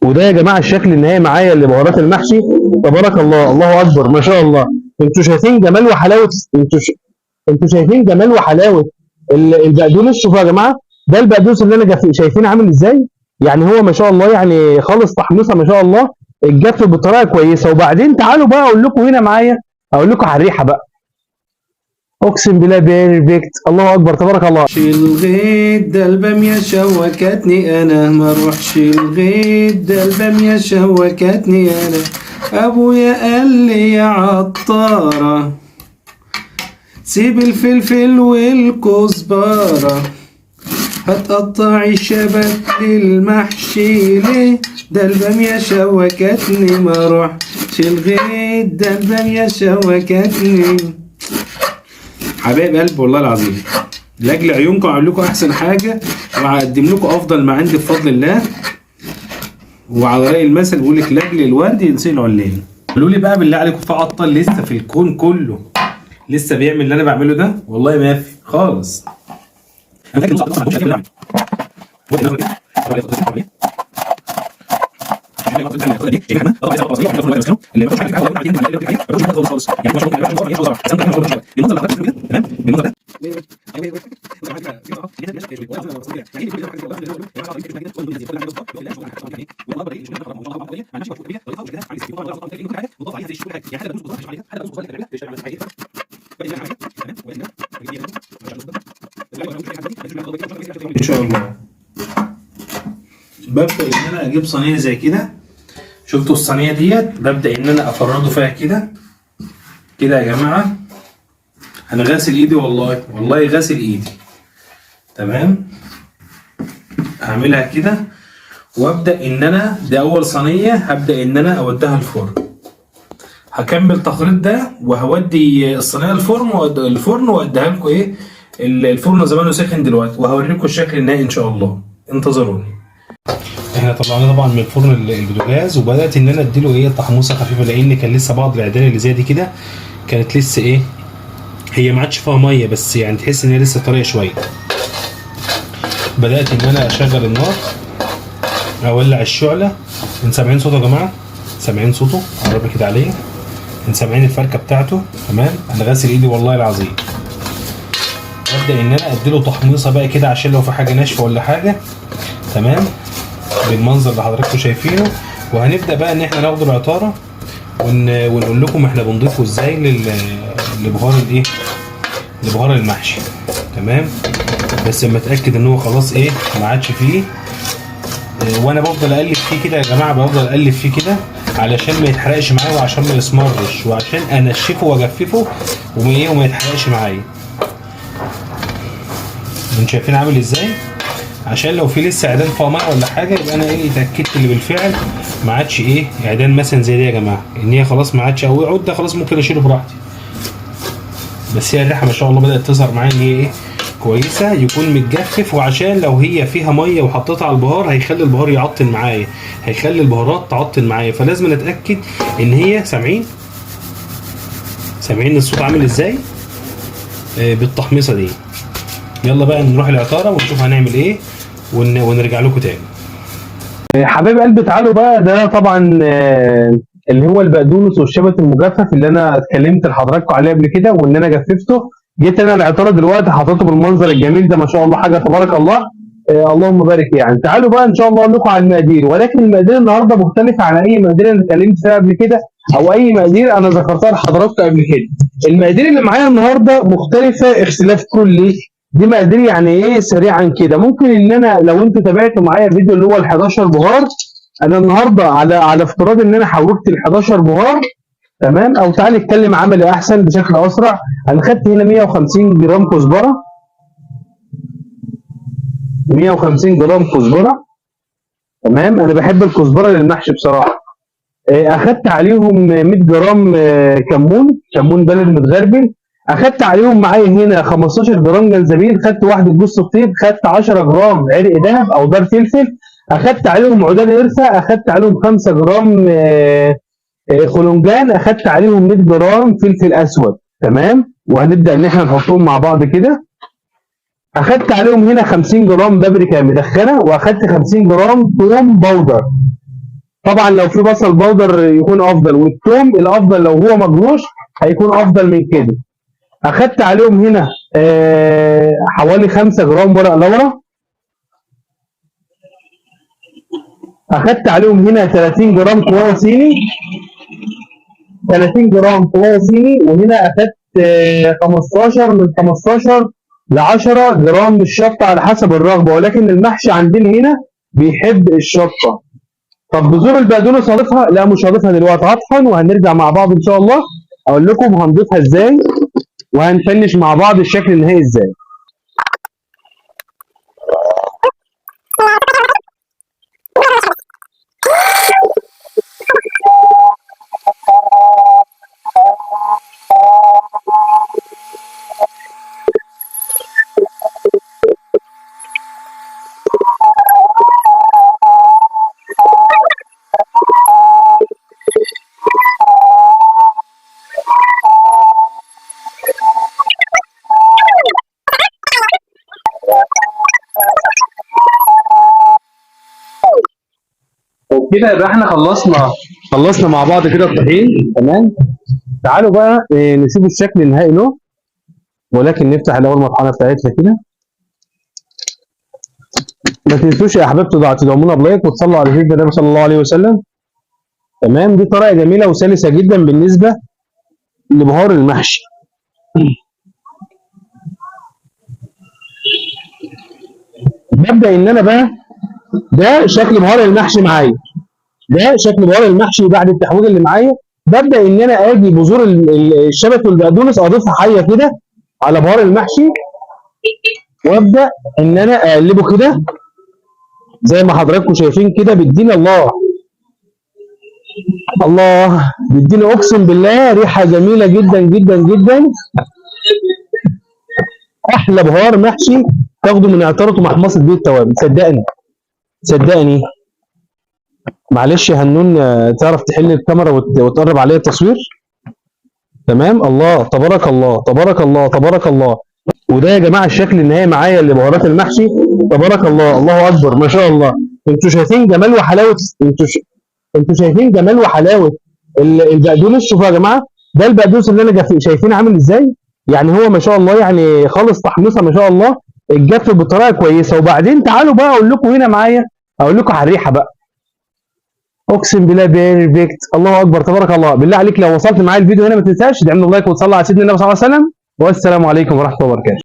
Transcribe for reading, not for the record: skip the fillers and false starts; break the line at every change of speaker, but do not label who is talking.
وده يا جماعة الشكل النهائي معايا لبهارات المحشي. تبارك الله، الله اكبر، ما شاء الله. انتوا شايفين جمال وحلاوة، انتوا شايفين جمال وحلاوة البقدونس. شوفوا يا جماعة، ده البقدونس اللي انا شايفين عامل ازاي، يعني هو ما شاء الله يعني خالص تحميصه ما شاء الله، اتجف بطريقة كويسة. وبعدين تعالوا بقى اقول لكم هنا معايا، اقول لكم على الريحة بقى، اقسم بالله perfect، الله اكبر تبارك الله.
الغيط ده البامية شوكتني انا، ما اروحش الغيط ده البامية شوكتني انا، ابويا قال لي يا عطارة سيب الفلفل والكزبرة، هتقطعي الشبت للمحشي ليه، ده البامية شوكتني ما اروحش الغيط ده البامية شوكتني. حبايب قلب والله العظيم، لاجل عيونكم اعمل لكم احسن حاجة وهقدم لكم افضل ما عندي بفضل الله. وعلى راي المثل بيقول لك لاجل الورد ينسي العلين. قولوا لي بقى بالله عليكم، في عطل لسه في الكون كله لسه بيعمل اللي انا بعمله ده؟ والله ما في خالص. ان شاء الله ببدا ان انا اجيب صينية زي كده. شفتوا الصينية ديت؟ ببدا ان انا افرده فيها كده كده يا جماعة. انا غاسل ايدي والله، والله غاسل ايدي. تمام، هعملها كده وابدا ان انا، دي اول صينية هبدا ان انا اوديها الفرن. هكمل تخريط ده وهودي الصينية الفرن الفرن واديها لكم. ايه الفرن زمانه سخن دلوقتي، وهوريكم الشكل النهائي ان شاء الله. انتظروني. احنا طلعناه طبعا من فرن البوتاجاز، وبدات ان انا اديله ايه تحميصه خفيفة، لان كان لسه بعض العيدان اللي زي دي كده كانت لسه ايه، هي ما عادش فيها مية، بس يعني تحس ان هي لسه طرية شوية. بدات ان انا اشغل النار، اولع الشعلة. انتوا سامعين صوته يا جماعة؟ سامعين صوته؟ قرب كده عليه. انتوا سامعين الفركه بتاعته؟ تمام. انا غاسل ايدي والله العظيم. ابدا ان انا اديله تحميصه بقى كده عشان لو في حاجة ناشفة ولا حاجة. تمام، بالمنظر اللي حضراتكم شايفينه. وهنبدا بقى ان احنا ناخد العطاره ونقول لكم احنا بنضيفه ازاي لبهار الايه، لبهار المحشي. تمام، بس لما اتاكد ان هو خلاص ايه ما عادش فيه. وانا بفضل اقلب فيه كده يا جماعة، بفضل اقلب فيه كده علشان ما يتحرقش معايا، وعشان ما يسمرش، وعشان انشفه واجففه وما ايه وما يتحرقش معايا. انتوا شايفين عامل ازاي؟ عشان لو في لسه عيدان فيها مية ولا حاجة يبقى انا ايه اتاكدت اللي بالفعل ما عادش ايه عيدان مثلا زي دي يا جماعة، ان هي خلاص ما عادش قوي عود ده، خلاص ممكن اشيله براحتي. بس هي الريحة ما شاء الله بدات تظهر معايا ان هي ايه كويسة، يكون متجفف. وعشان لو هي فيها مية وحطيتها على البهار هيخلي البهار يعطن معايا، هيخلي البهارات تعطن معايا، فلازم نتاكد ان هي سامعين الصوت عامل ازاي؟ بالتحميصه دي. يلا بقى نروح العطاره ونشوف هنعمل ايه ونرجع لكم تاني.
حبايب قلبي تعالوا بقى. ده طبعا اللي هو البقدونس والشبت المجفف اللي انا اتكلمت لحضراتكم عليه قبل كده وان انا جففته. جيت انا العطاره دلوقتي حاططه بالمنظر الجميل ده ما شاء الله، حاجة تبارك الله، اللهم بارك. يعني تعالوا بقى ان شاء الله اقول لكم على المقادير، ولكن المقادير النهارده مختلفة عن اي مقادير انا اتكلمت فيها قبل كده او اي مقادير انا ذكرتها لحضراتكم قبل كده. المقادير اللي معايا النهارده مختلفة اختلاف كلي. دي مقادير يعني ايه سريعا كده، ممكن ان انا لو انتوا تابعتوا معايا الفيديو اللي هو ال 11 بهار، انا النهارده على افتراض ان انا حوجت ال 11 بهار، تمام؟ او تعالى نتكلم عملي احسن بشكل اسرع. انا خدت هنا 150 جرام كزبره، 150 جرام كزبره، تمام؟ انا بحب الكزبره للمحشي بصراحة. اخدت عليهم 100 جرام كمون، كمون بلد متغربل. اخدت عليهم معايا هنا 15 جرام جنزبيل، خدت واحدة جوز الطيب، خدت 10 جرام عرق دهب او دار فلفل، اخدت عليهم عودان قرفه، اخدت عليهم 5 جرام خلنجان، اخدت عليهم 100 جرام فلفل اسود، تمام؟ وهنبدا ان احنا نحطهم مع بعض كده. اخدت عليهم هنا 50 جرام بابريكا مدخنه، واخدت 50 جرام ثوم powder. طبعا لو في بصل بودر يكون افضل، والثوم الافضل لو هو مجروش هيكون افضل من كده. اخدت عليهم هنا حوالي 5 جرام ورق لورا. اخدت عليهم هنا 30 جرام كواية صيني، 30 جرام كواية صيني. وهنا اخدت 15 من 15 ل 10 جرام من الشطه على حسب الرغبة، ولكن المحشي عندنا هنا بيحب الشطه. طب بذور البقدونس هضيفها؟ لا مش هضيفها دلوقتي، هطحن وهنرجع مع بعض ان شاء الله اقول لكم هنضيفها ازاي وهنفنش مع بعض الشكل النهائي ازاي. وبكده يبقى احنا خلصنا مع بعض كده الطحين. تمام، تعالوا بقى نشوف الشكل النهائي له، ولكن نفتح الاول المطحنه بتاعتنا كده. ما تنسوش يا حبايبي تدعمونا بلايك وتصلوا على سيدنا النبي صلى الله عليه وسلم. تمام، دي طريقه جميلة وسلسه جدا بالنسبة لبهار المحشي. ببدا ان انا بقى ده شكل بهار المحشي معايا، ده شكل بهار المحشي بعد التحويج اللي معايا. ببدا ان انا اجي بذور الشبت والبقدونس اضيفها حيه كده على بهار المحشي، وابدا ان انا اقلبه كده زي ما حضراتكم شايفين كده. بيدينا الله الله، بيدينا اقسم بالله ريحه جميلة جدا جدا جدا. احلى بهار محشي تاخده من عطاره ومحمصه بيه التوابل، صدقني صدقني. معلش يا هنون، تعرف تحل الكاميرا وتقرب عليا التصوير؟ تمام. الله تبارك الله تبارك الله تبارك الله. وده يا جماعة الشكل النهائي معايا لبهارات المحشي. تبارك الله، الله اكبر، ما شاء الله. انتوا شايفين جمال وحلاوة، انتوا شايفين جمال وحلاوة البقدونس. شوفوا يا جماعة، ده البقدونس اللي انا شايفين عامل ازاي؟ يعني هو ما شاء الله يعني خالص تحميصه ما شاء الله، اتجف بطريقة كويسة. وبعدين تعالوا بقى اقول لكم هنا معايا، اقول لكم على الريحة بقى. اقسم بالله perfect، الله اكبر تبارك الله. بالله عليك لو وصلت معايا الفيديو هنا ما تنساش تعمل like وتصلي على سيدنا النبي صلى الله عليه وسلم. والسلام عليكم ورحمة الله وبركاته.